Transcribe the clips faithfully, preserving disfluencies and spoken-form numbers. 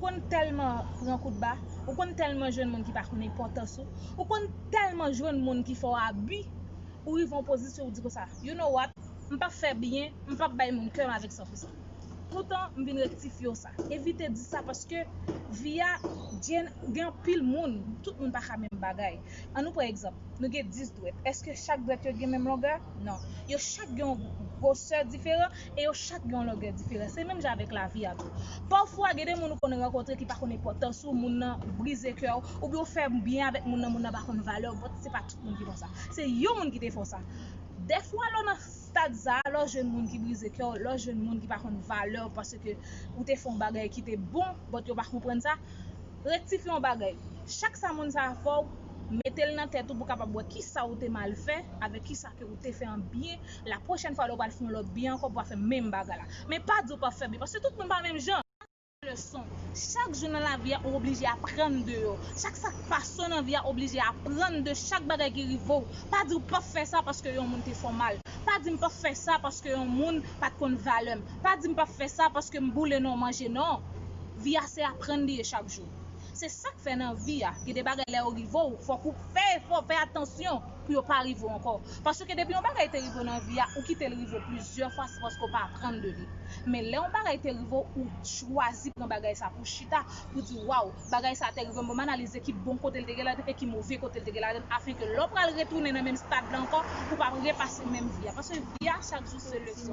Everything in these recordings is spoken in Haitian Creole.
Ou konn tèlman pran kout ba, ou konn tèlman jwenn moun ki pa konn enpòtans ou, ou konn tèlman jwenn moun ki fè w abi, ou rive yon pozisyon ou di konsa, "You know what? M p ap fè byen, m p ap bay moun kè m avèk sa pou sa." Poutan, m vin rektifye w sa. Evite di sa paske vi a gen, gen anpil moun, tout moun pa ka menm bagay. Ann nou pran egzanp, nou gen dis dwèt. Èske chak dwèt yo gen menm longè? Non. Yo chak gen yon gwosè diferan e yo chak gen yon longè diferan. Se menm jan avèk lavi a tou. Pafwa, gen de moun ou konn rankontre ki pa konn enpòtans ou, moun nan brize kè w, oubyen w fè byen avèk moun nan, moun nan pa konn valè w, but se pa tout moun ki konsa. Se yon moun ki te fè w sa. Dèfwa, lè w nan stad sa a, lè w jwenn moun ki brize kè w, lè w jwenn moun ki pa konn valè w paske ou te fè yon bagay ki te bon, but yo pa konprann sa, rektifye yon bagay. Chak sa moun sa a fè w, mete l nan tèt ou pou w kapab wè kisa ou te mal fè avèk kisa ke ou te fè an byen. La pwochèn fwa, lè w pral fè yon lòt byen ankò, pou w pa fè menm bagay la. Men pa di w p ap fè byen, paske tout moun pa menm jan. Leson. Chak jou nan lavi a, ou oblije aprann de yo. Chak sa k pase w nan vi a, ou oblije aprann de chak bagay ki rive w. Pa di w p ap fè sa paske yon moun te fè w mal. Pa di m p ap fè sa paske yon moun pa t konn valè m. Pa di m p ap fè sa paske m boule non, manje non. Vi a se aprann li ye chak jou. Se sa k fè nan vi a, gen de bagay lè yo rive w, fòk ou fè efò, fè atansyon pou yo pa rive w ankò. Paske depi yon bagay te rive w nan vi a, ou kite l rive w plizyè fwa, se paske w pa aprann de li. Men lè yon bagay te rive w, ou chwazi pran bagay sa pou chita, pou di, "Waw, bagay sa te rive m, bon, m analize ki bon kote l te gen ladan e ki move kote l te gen ladan, afin ke lè w pral retounen nan menm stad la ankò, ou pa repase menm vi a." Paske vi a, chak jou, se leson.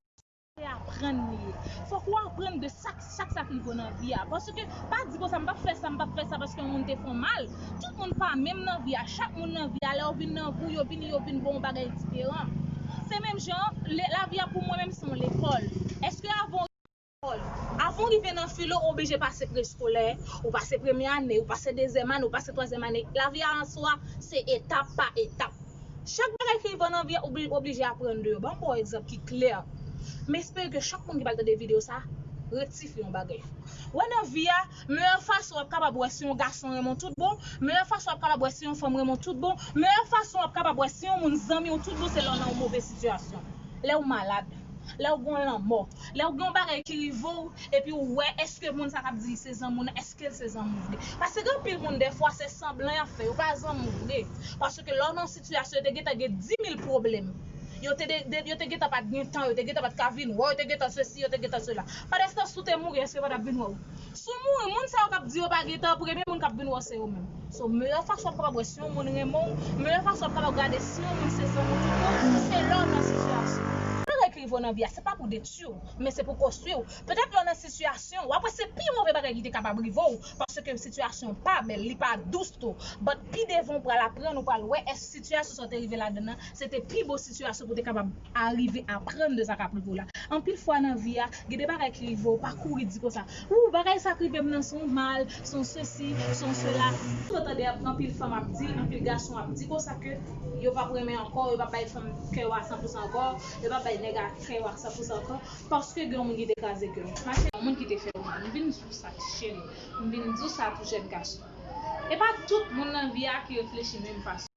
Se aprann li ye. Fòk ou aprann de sak, chak sa k rive w nan vi a. Paske, pa di konsa, "M p ap fè sa, m p ap fè sa paske yon moun te fè w mal." Tout moun pa menm nan vi a. Chak moun nan vi a, lè yo vin nan vi w, yo vin, yo vin ba w yon bagay diferan. Se menm jan, le-, lavi a pou mwen menm se yon lekòl. Èske avan, avan w rive nan filo, ou oblije pase preskolè, ou pase premye ane, ou pase dezyèm ane, ou pase twazyèm ane. Lavi a an swa, se etap pa etap. Chak bagay ki rive w nan vi a, ou obli-, oblije aprann de yo. Ban m ba w egzanp ki klè. M espere ke chak moun ki pral tande videyo sa, rektifye yon bagay. Wè nan vi a, meyè fason w ap kapab wè si yon gason renmen w tout bon, meyè fason w ap kapab wè si yon fanm renmen w tout bon, meyè fason w ap kapab wè si yon moun zanmi w tout bon, se lè w nan yon move sitiyasyon. Lè w malad, lè w gen yon lanmò, lè w gen yon bagay ki rive w, epi w wè èske moun sa k ap di li se zanmi w nan, èske l se zanmi w vre. Paske gen anpil moun, dèfwa, se sanblan y ap fè, yo pa zanmi w vre. Paske lè w nan sitiyasyon, yo te gentan gen dimil pwoblèm. Yo te, de, de, yo te gentan pa t gen tan, yo te gentan pa t ka vin wè w, yo te gentan sesi, yo te gentan sela. Pandan se tan, si w te mouri, èske yo pa t ap vin wè w? Si w mouri, moun sa yo k ap di yo pa gen tan, premye moun k ap vin wè w se yo menm. So, meyè fason w ap kapab wè si yon moun renmen w, meyè fason w ap kapab gade si yon moun se zanmi w tout bon, se lè w nan sitiyasyon. Bagay ki rive w nan vi a, se pa pou detwi w, men se pou konstwi w. Petèt lè w nan sitiyasyon, w ap wè se pi move bagay ki te kapab rive w, paske sitiyasyon pa bèl, li pa dous tou. But pi devan w pral aprann, ou pral wè èske sitiyasyon sa w te rive ladan nan, se te pi bon sitiyasyon pou w te kapab arive aprann de sa k ap rive w la. Anpil fwa nan vi a, gen de bagay ki rive w, pa kouri di konsa, "Ou, bagay sa k rive m nan se yon mal, se yon sesi, se yon sela." Ou tande anpil fanm ap di, anpil gason ap di konsa ke yo p ap renmen ankò, yo p ap bay fanm kè yo a san pou san ankò, yo p ap bay nèg a kè yo a san pou san ankò, paske gen yon moun ki te kraze kè yo. Mache, yon moun ki te fè yo mal. M vin di w sa, cheri. M vin di w sa tou, jèn gason. E pa tout moun nan vi a ki reflechi menm fason.